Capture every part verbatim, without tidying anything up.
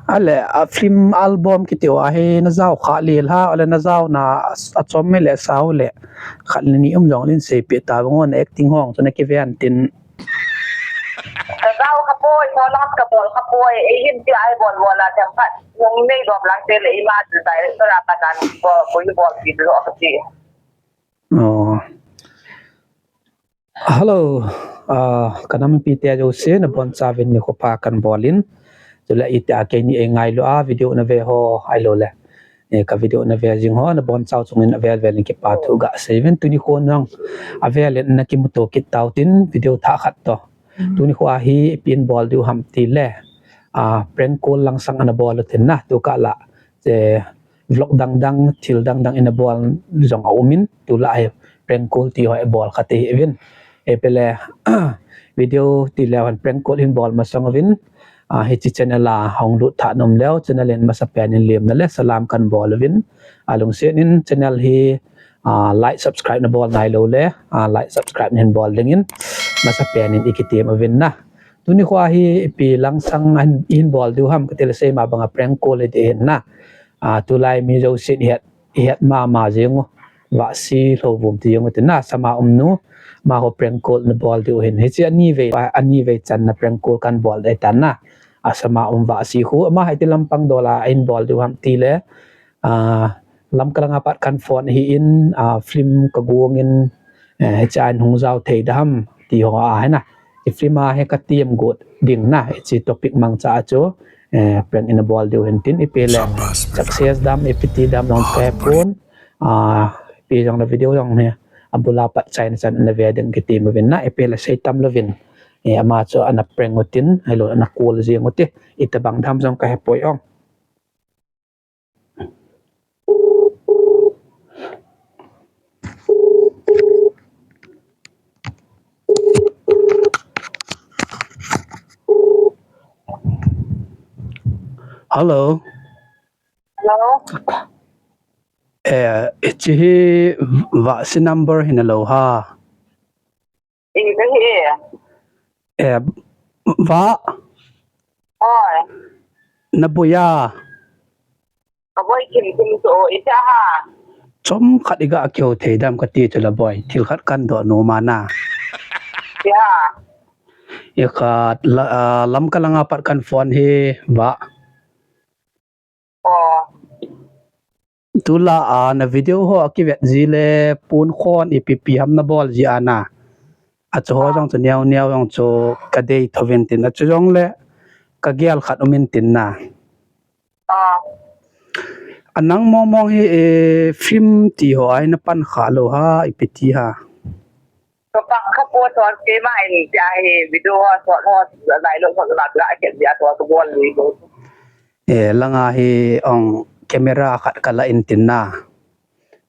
Ale, a film album kiti u ahi na jao kha lel ha, ale na jao na a, a chom me le sao le. Khat le ni um jong lin sei pe ta bang on acting hong chu na kiven tin. Ka jao kha poi, ko lang ka bol kha poi, e hin ti ai bol bol la tem khat. Wong nei bol lang te le ima tu director a pa nan ko ko i bol ti lo ka ti. Oh. Hello, ah, ka nampi te jouse, na bonchauvin nikho pha kan bol in. Chule itia keini ei ngailu a video na ve ho, ahilou le. Eh, ka video na ve jing ho, na bonchau chungin avel vel in kipa thu ga sei uvin, tuni kho nang avel in na kimuto kit tau tin video thah khat toh. Tuni kho a hi ipi in bol diu ham ti le. Ah, prank call lang sang ana bol u tin na, tu kah la. Che vlog dang dang, thil dang dang in a bol jong a um in, tu la hi prank call ti ho a bol kha te hi uvin. E pe le, video ti le han prank call hin bol masang uvin, ah, hichi channel a hong lut tha nom leu, channel in masa pen in lim na le salam kan bol uvin. A lungset in channel hi, ah, like, subscribe na bol nai lou le, ah, like, subscribe na hin bol ding in, masa pen in i kitem uvin na. Tuni kho a hi ipi lang sang a hin, hin bol diu ham ka ti le sei ma bang a prank call hi ti hin na. Ah, tulai mi jouse i het, i het mama jing u. Vahsi Lhouvum ti jing u tin na, sama um nu. Ama ho prank call na bol diu hin. Hichi ani vei, ani vei chan na prank call kan bol dei tan na. A sama um Vahsi khu, ama hiti lampang dol a hin bol diu ham ti le. Ah, Lamka lang a pat kan phone hi in, ah, film ka guang in, eh, hichi a hin hung jao thei da ham ti ho a hi na. I film a hi ka tiam got ding na, hichi topic mangcha a chu, eh, prank in a bol diu hin tin i pe le. Success dam, ipi ti dam nong ka he pon. Ah, ipi jong le video jong hi. A bul a pat chai na chan na ve ding kitem uvin na, i pe le sei tam louvin. Eh, ama chu ana prank u tin, ahilou ana call jing u te. Ita bang dam jong ka he poi ong. Hello. Hello. Eh, hichi hi Vahsi number hi na lou ha. Ing ka hi. Eh, Vah. Oi. Na boi a. Ka boi kim kim chu i ta ha. Chom khat i ga keu thei dam ka ti chu la boi. Thil khat kan doh nom a na. Ya. I khat la, ah, Lamka lang a pat kan phone hi Vah. Oh. Tu la a na video ho a kivet ji le pun khon ipi pi ham na bol ji a na. A chu ho jong chu neo neo jong chu ka dei tho vin tin a chu jong le ka gel khat um in tin na. Ah. A nang mong mong hi, eh, film ti ho a hi na pan kha lou ha, ipi ti ha. Ka pan kha poi, thon keima in tia hi video ho, thon ho, lai lo, thon la, la, ke dia, thon, thon, bol ni lo. Eh, langa hi ong camera khat ka la in tin na.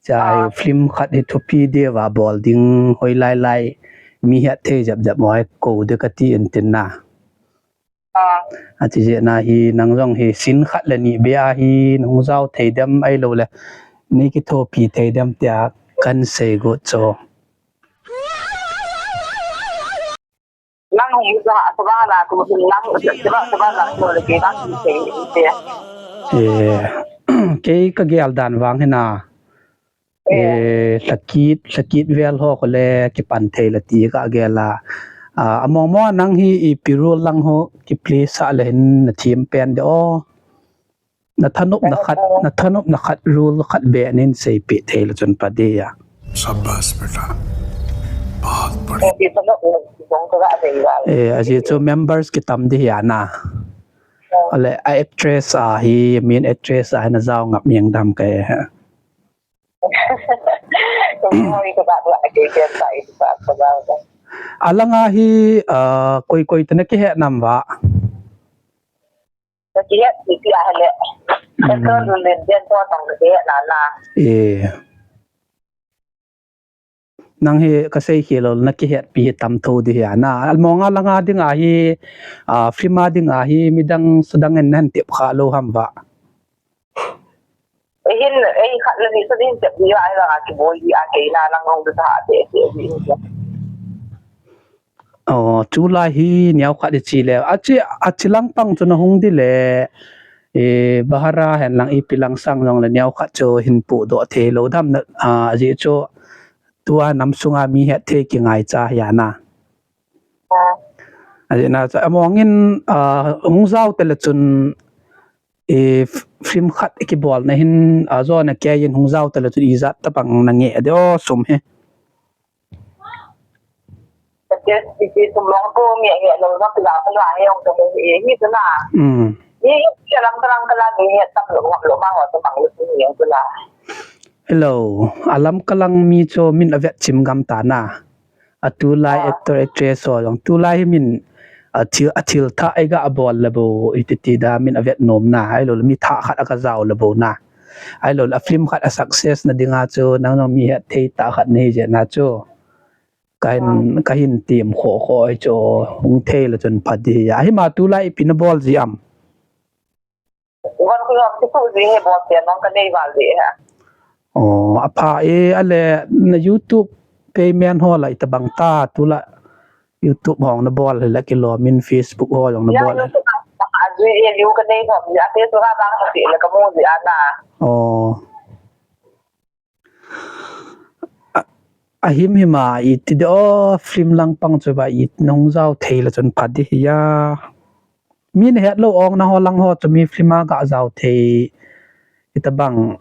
Tia hi film khat hi thupi dia va bol ding hoi lai lai. Mi hiat thei jap jap mo ai ko de ka ti in tin na. Ah. A ti je na hi nang jong hi sin khat le ni be a hi nung jao thei dem ai lo le. Ni ki thopi thei dem tia kan sei go cho. Nang hung sa, sa ba la, ku hung nang, sa ba, sa ba la, ku le ke ba, ku se, se. Eh, kei ka gel dan vang hi na. Eh, sakit, sakit vel ho ko le, ki pan thei la ti ka gel a. Ah, among mo nang hi ipi role lang ho, ki play sa le hin na thim pen de o. Na thanop na khat, na thanop na khat role khat be nin sei pe thei la chun pa de ya. शाबाश बेटा, बहुत बढ़िया। Eh, aji chu members ki tam di ya na. Ale a actress a hi, main actress a hi na jao ngap miang dam kai ha. Alanga hi, ah, koi koi te na ki he nam va. Ka kihet pi pi a hele. Ka ko lu le den to tang ka kihet na na. Eh. Nang hi ka sei khel lo na kihet pi hi tam tho di hi a na. Almong a langa ding a hi, ah, film a ding a hi midang sudang en nan tep kha lo ham va. Hin, ei khat le ni sa din tep ni ai la ki boi di a ke na lang hong du ta te te di. Oh, chu lai hi niau khat di chi le. A chi, a chi lang pang chu na hung di le. E, bahara hen lang ipi lang sang jong le neo khat chu hin pu doh thei lou dam na, a, ajeh chu tua nam sunga mi het thei kingaicha hi ana. Ajeh na chu among in, a, hung jao tale chun, e, f-, film khat kibol na hin, a, jo na kei in hung jao tale chun ijat tabang na nge de o sum hi. Ati, ati, sum long ko nge nge lo na pila pila he ong to he, he, he, na. Hmm. He, he, alam kalang kalang he, he, tam lo, lo, ma, ho, to mang lo, he, he, to la. Hello, alam kalang mi chu min avet chim gam ta na. Atulai actor actress ho jong. Tulai hi min athil, athil thah eiga abol le bou, iti ti da min avet nom na. Ahilou le mi thah khat aga jao le bou na. Ahilou le a film khat a success na dinga chu, nang jong mi het thei tah khat nahi jeh na chu. Kahin, kahin tim kho kho ai chu hung thei le chun pha di. Ahi ma tulai ipi na bol ji am. Von khu yom ti khu ji he bol ti nong ka nei val di ha. Oh, apha e, ale na YouTube payment ho lai tabang ta tula YouTube hong na bol le kilo min Facebook ho jong na bol. Ya, YouTube a ji e liu ka nei ho ya te su ha bang ha ti le ka mu ji ana. Oh. A, ahim him a, iti de o, film lang pang chu ba, i nung jao thei le chun pha di hi ya. Mi na het lou ong na ho lang ho chu mi film a ga jao thei. Ita bang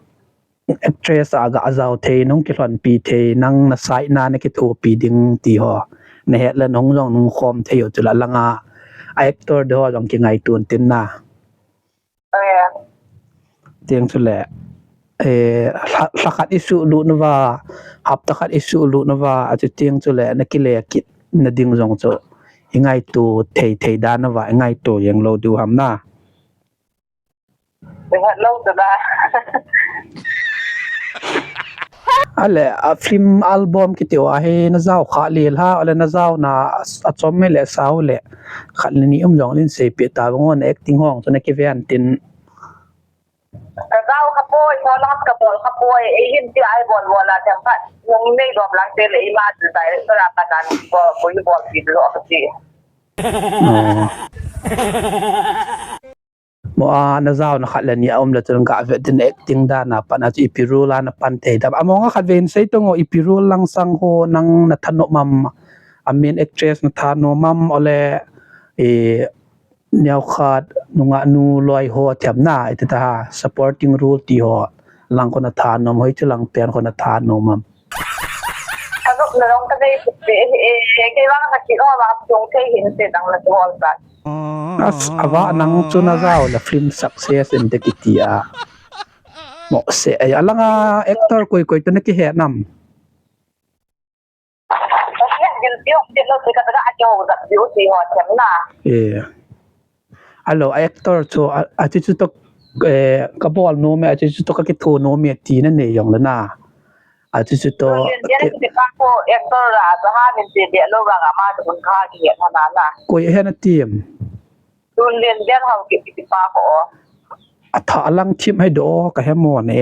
actress a ga jao thei, nung kilhon pi thei, nang na sai na na kithopi ding ti ho. Na het le nung jong nung khom thei u chu la langa. A actor de ho jong kingaito tin na. Eh. Tiang chu le, eh, lha, lha khat i suh lut na va, hapta khat i suh lut na va, a chu tiang chu le, na kile kit na ding jong chu, i ngaito thei thei dan na va, i ngaito jeng lou diu ham na. I ngat lou chu da. Ale, a film album kiti u ahi na jao kha lel ha, ale na jao na a, a chom me le sao le. Khat le ni um jong lin sei pe ta bang on acting hong chu na kiven tin. Ka jao kha poi, mo lang ka bol kha poi, ei hin ti ai bol bol a tem khat. Hung nei dom lang te le i ma chu director a pa nan bol, bol, bol ti lo ka ti. Oh. Mo a na jao na khat le ni a um le chun ga vet din acting dan a pan a chu ipi role a na pan thei dam. Among a khat ve in sei tong o ipi role lang sang ho nang na thanom am. A main actress na thanom am ole e neo khat nungah nu loi ho thiam na iti ta ha supporting role ti ho lang ko na thanom hoi chu lang pen ko na thanom am. Thanom na long ka dei pe e ke wa ka ki ho wa chung thei hin te dang la chu hol ka. As, ava nang chu na jao le film success in te kiti a. Mo se, ai, alanga actor koi koi to na kihe nam. Ka hian gil piu ti lo ti ka ta ka jo da piu ti ho thiam na. Eh. Alo, a actor chu, a, a chu chu to, eh, ka bol nom e, a chu chu to ka kitho nom e ti na nei jong le na. A chu chu to. Lien Dian ki- ti pa ko actor la, a ha min ti de lo ba ga ma tu kun kha ki ya na na. Koi he na tim. Lien Dian hau ki ti pa ko. A tha lang thim hai do ka he mo ne.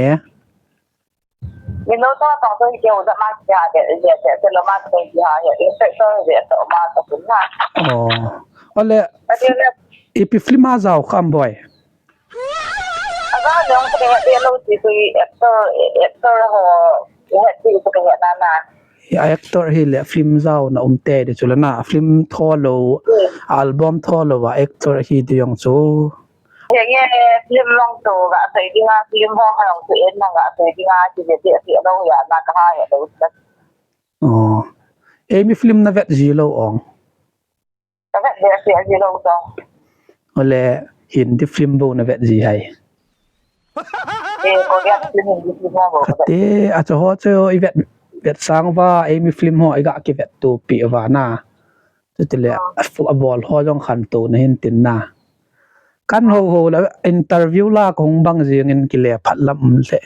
Min lo to tong to ki u da ma ki ha de de de de lo ma to ki ha ya. Inspector de to ma to kun na. Oh. Ole. Ka de le. Ipi film a jao kham boi. Aga jong ka he de lo ti tu actor, actor ho, he ti tu ka he na na. Hi a actor hi le film jao na um te de chu le na, film tho lo, album tho lo a actor hi de jong chu. He nge film long chu ga sei ding a, film ho ha long chu en na ga sei ding a, ti de ti ti lo ya na ka ha ya lo. Oh. Ei mi film na vet ji lo ong. Ka vet vet sia ji lo to. Ole Hindi film bou na vet ji hai. Eh, Korean film Hindi film bou. Kate, a chu ho chu i vet, vet sang va, ei mi film ho i ga ki vet tu pi va na. Chu ti le, a fu a bol ho jong khan tu na hin tin na. Kan ho ho la interview la kong bang jing in ki le phat lam um le.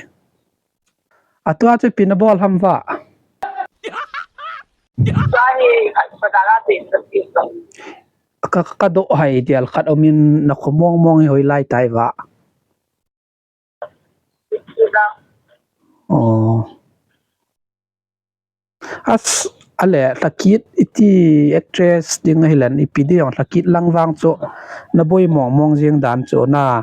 A tua chu pi na bol ham va. Tua hi, a, patala tin, tin, tin. Ka, ka do hai dial khat omin na kho mong mong hi hoi lai tai va. Ina. Oh. As, ale, lhakit iti actress ding hilen ipi di jong lhakit lang vang chu na boi mong mong jing dan chu na.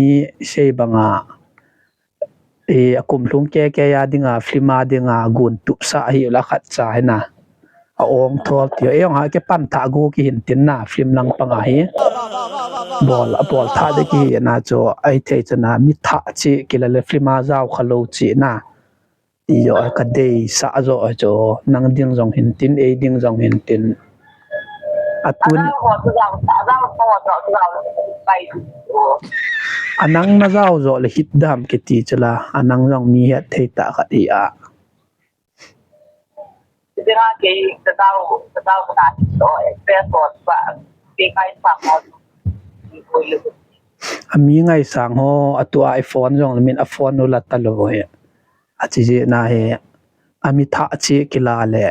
mi sei banga, e, akum lhung keke a dinga, film a dinga, gun tupsa ahi ula khat cha hina. A ong thol ti. E ong ha ke pan tha gu ki hin tin na, film lang panga hi. Bol, a bol tha de ki hi na chu, ai thei chu na, mi tha chi ki la le film a zau kha lo chi na. Ti jo ka dei sa jo chu, nang ding jong hin tin, ei ding jong hin tin. A tun. A nang na zau jo le hit dam ki ti chu la, a nang jong mi het thei ta khat hi a. Dinga kei ka dau, ka dau ka hi to, express ko ba, kei kai pa ko, koi lu. A mi ngaisang ho, a tu a iPhone jong le min a phone u la ta lo he. A chi je na he, a mi tha chi ki la le,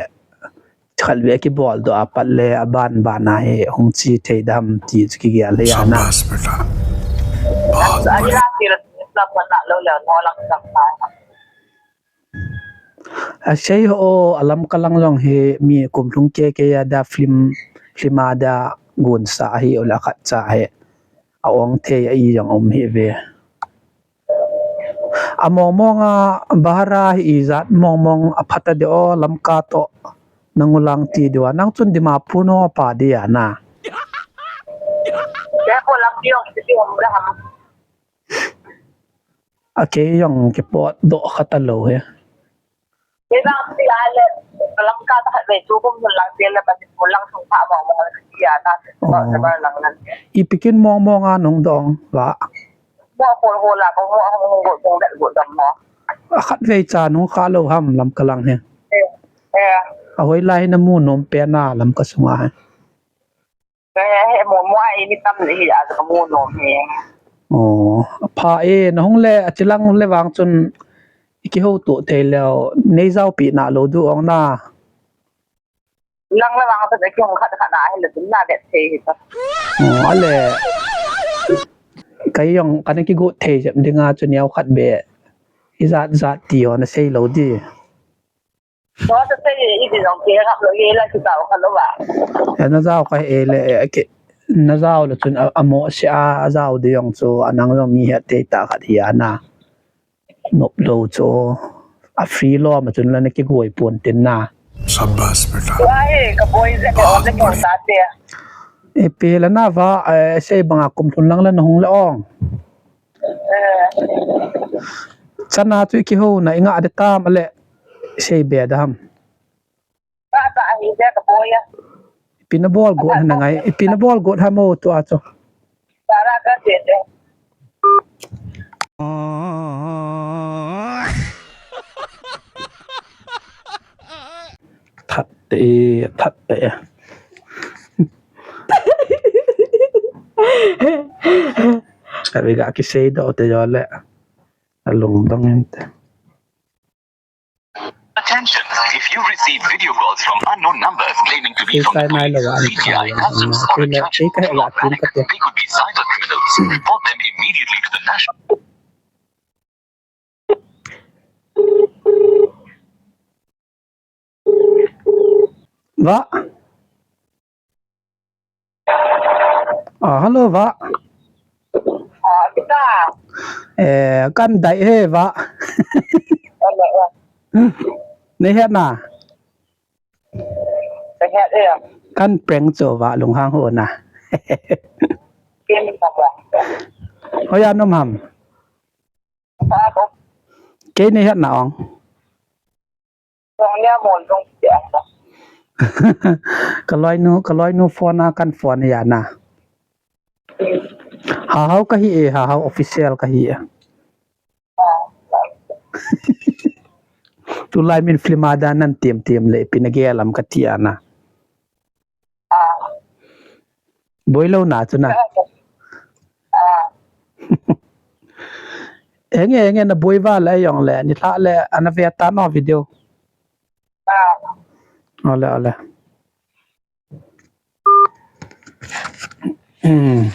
khat ve ki bol do a pat le, a ban ban na he, hung chi thei dam ti chu ki gel le ya na. शाबाश बेटा, बहुत बढ़िया। Sa ki la ki la pa na lo le, no lang sa pa. A sei ho, a lam ka lang jong hi mi kum lhung keke a da film, film a da gun sa hi ula khat cha hi. A ong thei a i jong um hi ve. A mong mong a bahara hi i jat mong mong a phat a de o lam ka to. Nang u lang ti diu a nang chun Dimapur no pa di a na. Kei ko lam ti ong ti ong da ham. A kei jong ki pot do khat a lo he. Kei jong ti a le, lam ka ta khat ve chu kum hun lang ti le pa ti kum lang thung pha mong mong ti a ta, oh, ta ba lang nan. I pikin mong mong a nung dong va. Mo ko ho la ko mo ko ko ko da ko da mo. A khat ve cha nung kha lo ham lam ka lang he. Eh, eh. A hoi lai na mu nom pe na lam ka sunga he. He, he, mo, mo, ai, ni tam ni hi, a, ka mo nom hi. Oh, a pha e, na hung le, a chi lang le vang chun, i ki ho tu thei leo, nei zau pi na lo du ong na. Lang le vang chun, i ki hung khat khat na, hi le, na le thei hi ta. Oh, a le. Kai jong, ka na ki gu thei jep dinga chun yau khat be. I zat zat ti ho na sei lo di. Tua sa sei, i di jong ke ngap lo, ye la ki zau kha lo ba. E na zau kha e le, e ke, na zau lo chun a, a mo se a, a zau di jong chu, a nang jong mi het thei ta khat hi a na. Nop lo chu, a free lo ma chun la na ki goi pon tin na. शाबाश बेटा। Tua he, ka boi je, ka ong je, ka ta te. E pe la na va, e sei banga kum lhun lang la na hung le ong. Eh. Chana chu i ki ho na i nga de tam a le sei be da ham. Ka ta hi de ka boya. Ipi na bol got na ngai, ipi na bol got ha mo tu a chu. Sara ka te te. That te, that te. Ka ve ga ki sei do te jo le. A lungdong inte. Attention, if you receive video calls from unknown numbers claiming to be from the police, C B I, customs, or a judge, do not panic. They could be cyber criminals. Report them immediately to the National. Va. Ah, hello, va. Ah, kita. Eh, kan dai he, va. Hello, va. Nei het na? Nei het e. Kan prank cho va lunghang ho na. Ken ka va. Hoiya nom ham? Kei nei het na ong. Ka loinu, ka loinu phone a kan phone ya na. Hahau ka hi e, Hahau official ka hi e. Tulai min film a dan nan tiam tiam le ipi na gel am ka ti a na. Boi lou na chu na. Enge, enge na boi va le jong le, ni thla le, ana ve ta no video. Ole, ole. Hmm.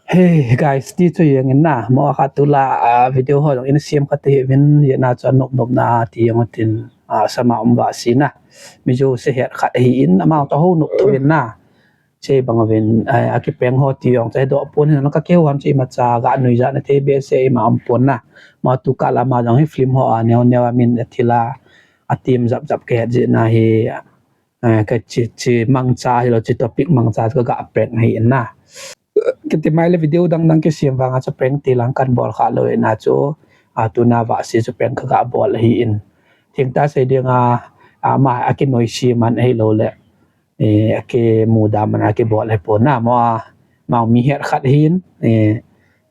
Hey guys, ti chu jeng in na, mo kha tulai a video ho jong in siam kha ti vin, jeh na chu anop nop na ti jeng utin, a sama um vah si na. Mi jouse het khat ahi in, amau toh ho nop tho vin na. Che bang vin, a, akipeng ho ti jong che doh pon hin na ka keu ham che ima cha ga nui ja na te be se ima um pon na. Ma tu ka la ma jong hi film ho a neo neo a min a thila a team jap jap ke het jeh na hi, a, ka chi, chi mangcha hi lo chi topic mangcha ka ga prank hi in na. Kiti mai le video dang dang kisiam vang a chu prank ti lang kan bol kha lo in na chu, a, tu na vah si chu prank ka ga bol hi in. Thing ta sei ding a, a, ma a kinoi si man hi lo le. Eh, akimuda man a kibol hi pon na mo a, mau mi het khat hin, eh,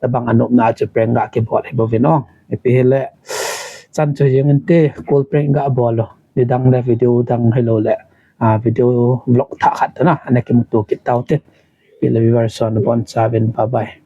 tabang anop na chu prank ga kibol hi bo vin ong. Ipi hi le, chan chu jeng in te, kul prank ga bol lo. Ni dang le video dang hi lo le, a, video vlog thah khat na, ana kimuto kit tau te. Ipi le viewers son bon cha vin, bye bye.